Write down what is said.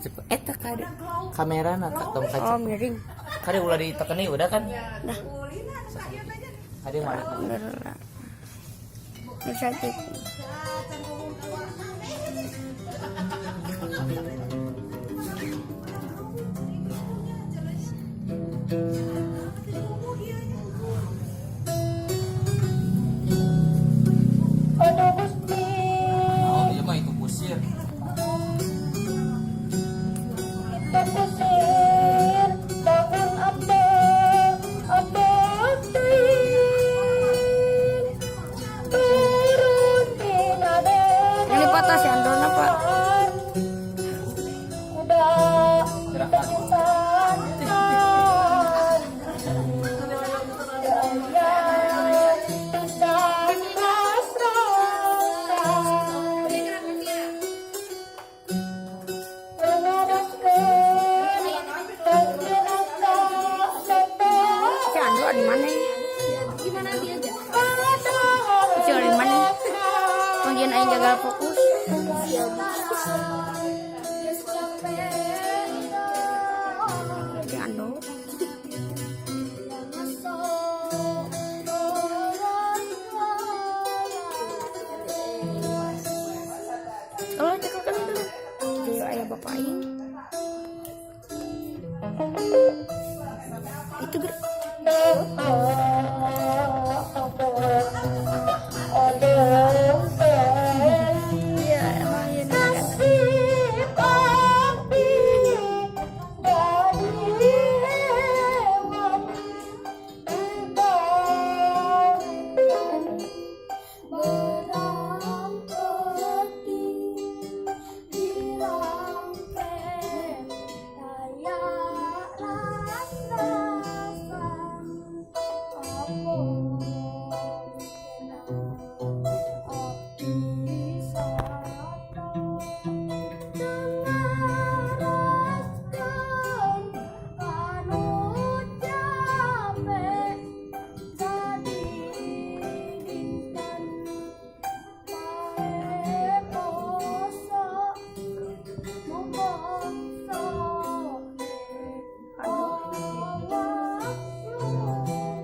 Cepet eta kade kamera na tong Oh, kaca. Miring. Kade ulah diteken nih, udah kan? Dah. Kade mana? Bener lah. Bisa gitu. Aduh Gusti. Oh, iya mah itu kusir. Itu kusir bangun apa apa turun tina. Ini patah si Androna, Pak. Udah. Gerakan. Si Andro di mana? Gimana dia aja? Si Andro di mana? Tungguin aing gagal fokus. Si Andro. Kalau cekal kan itu. Jadi ayah bapak aing. Itu gerak.